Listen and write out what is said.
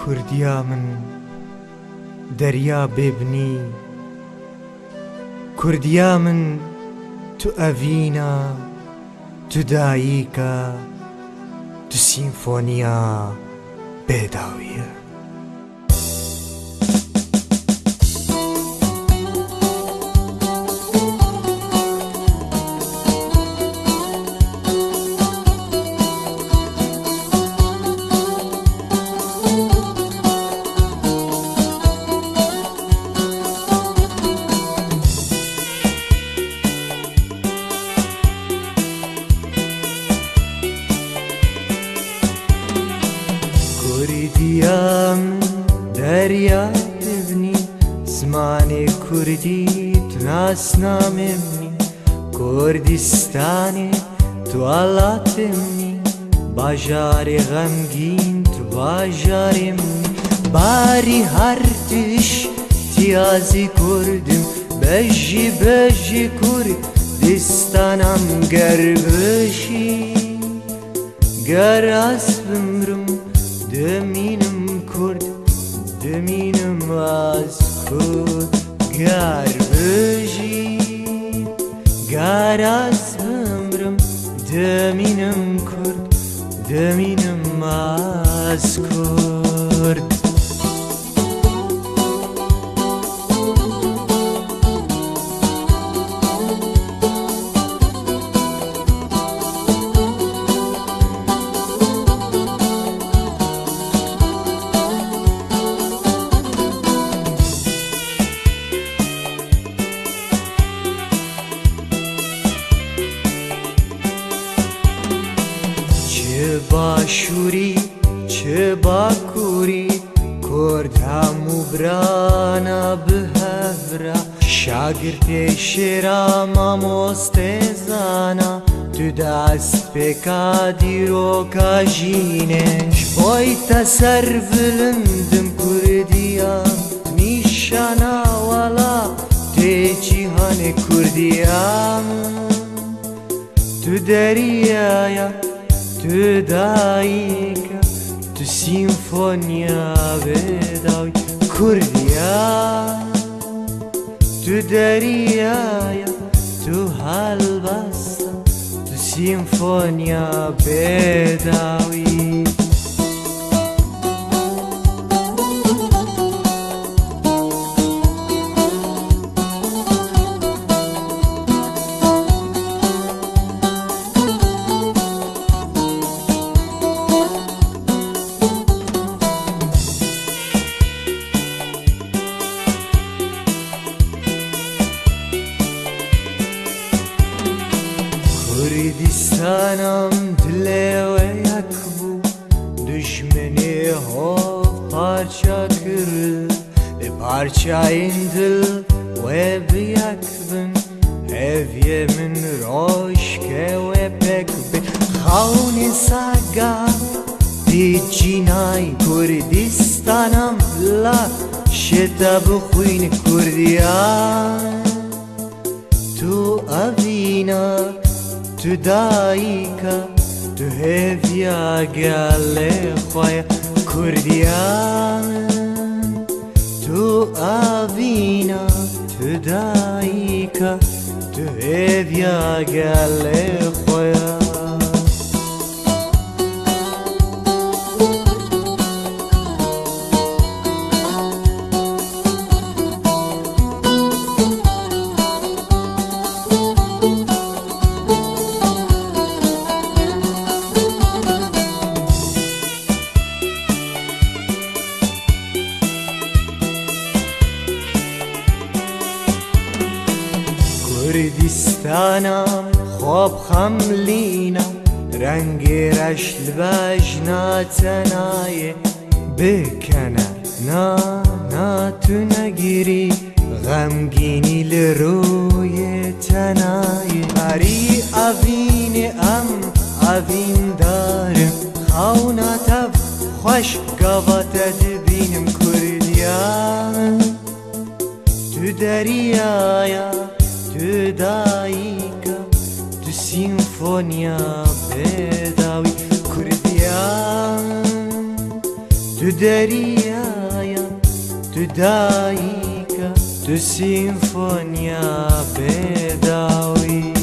کوردیا من دەریا بێبنی کوردیا من تو ئەڤینا تو دایکە تو سیمفۆنیا بێداویە. کوردیا من دەریا ببنی زمانی کوردی تو ناسنامێ منی کوردستانێ تو وڵاتێ منی باژارێ غەمگین تو باژارێ منی باری هەر تشتی کوردم بژی بژی کوردستانم گەر بژی گەر ئەز بمرم دەمینم کورد دەمینم ئەز کورد گەر بژی گەر ئەز بمرم دەمینم کورد دەمینم ئەز کورد. چ باشووری چ باکووری کورد هەموو برانە بهەڤرا شاگرتێ شێرا مامۆستێ زانا تو دەست پێکا دیرۆکا ژینێ بۆیتە سەر بلندم کوردیا نیشانە وەڵا تێ جیهانێ کوردیا تو دەریایە تو دایکە تو سیمفۆنیا بێداوی کوردیا تو دەریایە تو هەڵبەستە تو سیمفۆنیا بێداوی. کوردستانم دلێوە یەک بوو دوژمنێ هۆ پارچە کرد لێ پارچایین دل وێ بیەک بن هێڤیێ من ڕۆژکێ وێ پێک بێ خەونێ ساگا تیجینای کوردستانم لە شێتە بخوین کوردیا تو ئەڤینا تو دایکە تو هێڤیا گەلێ خۆیە کوردیا تو ئەڤینا تو دایکە تو هێڤیا گەلێ خۆیە. کوردستانم خۆب خەملینە ڕەنگی ڕەش لە تەنایێ بکەنە نا نا تو نەگیری غەمگینی لە ڕوویێ تەنایێ هەری ئەڤینێ ئەم ئەڤیندارم خەونە تەڤ خۆش گاڤاتە دبینم کوردیا تو دەریایە تو دایکە تو سیمفۆنیا بێداوی کوردیا. Tu deriyaya tu dayika tu sinfonya bedawî.